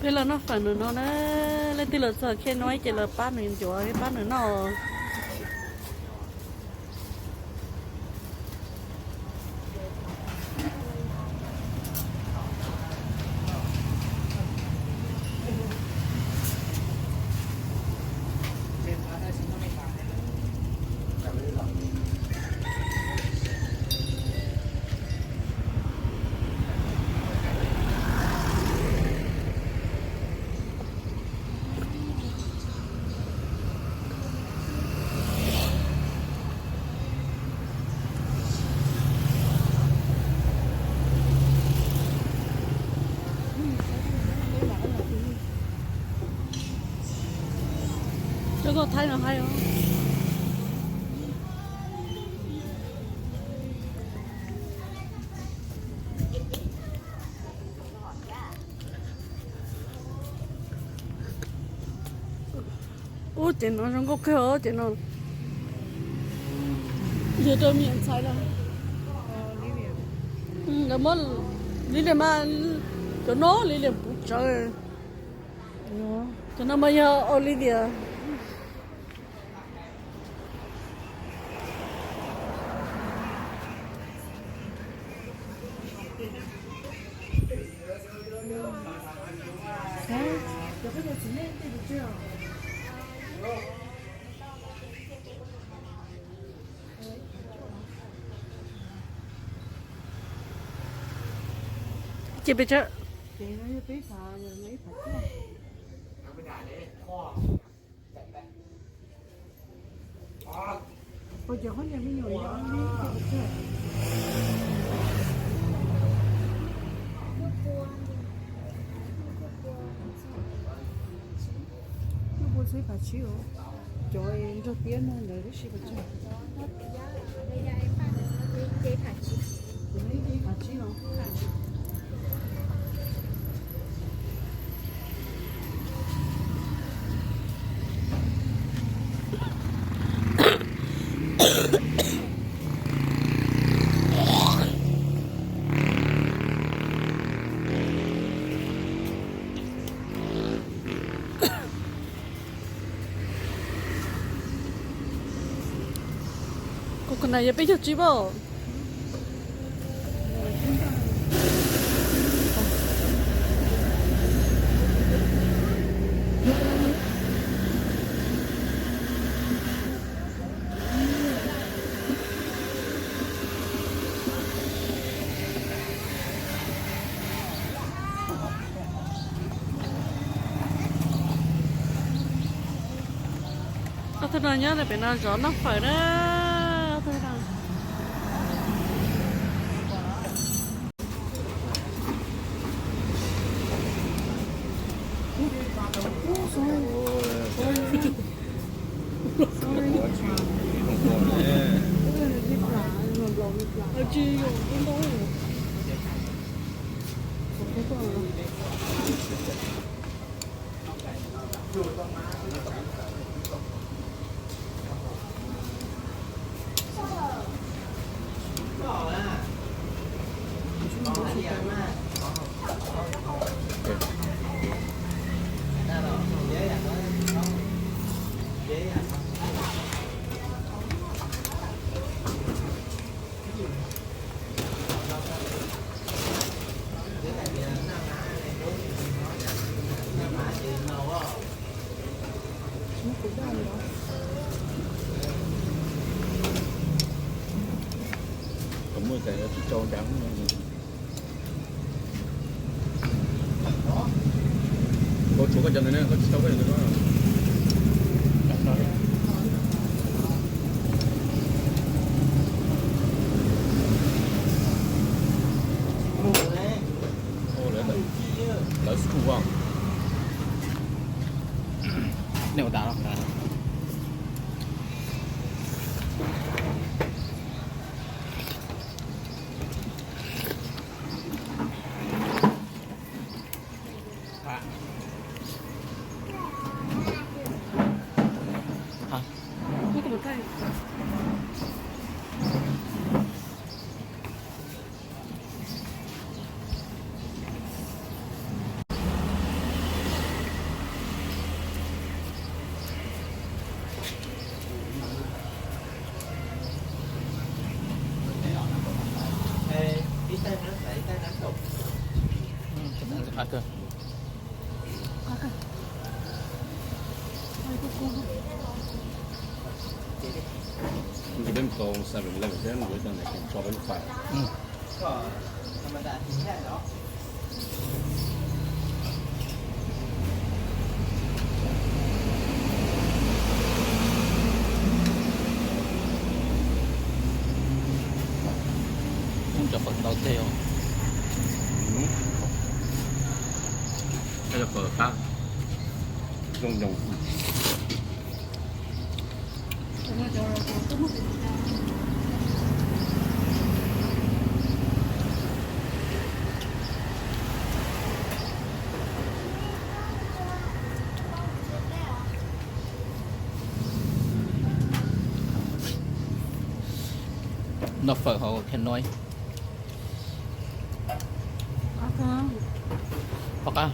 Peb los noj fawm ntawm no na, leej twg los txog Khe Nuav ces los pab nws ncuav pab nws noj. Cov nkauj thaib no haib os. Ub, ces no zoo nkauj kawg os, ces no yog rau me nyuam ntxhais los. Lawv muab Lilias mas, cov no Lilias puv tsawv. Cov no mas yog Olivia. Ces pes tsawg? Cov nrog tiab no ntawd tib si pes tsawg? Kuv khwv na yog peb caug tsib pab. Ob tug no nyob pem no zov noj fawm na. Ob tug no. Muaj cov tsis tau nrad. Koj tshuav koj cov ntawd ne, koj tsis tau koj cov ntawd. Lawv school os. Nej ua tas los? Peb mus tau seven eleven peb mus ib tug ntawd tso peb lub file. Cov fawm ntau teg os. Cov fawm qab zoo nyoos. Noj fawm hauv Hanoi. Qhov qab.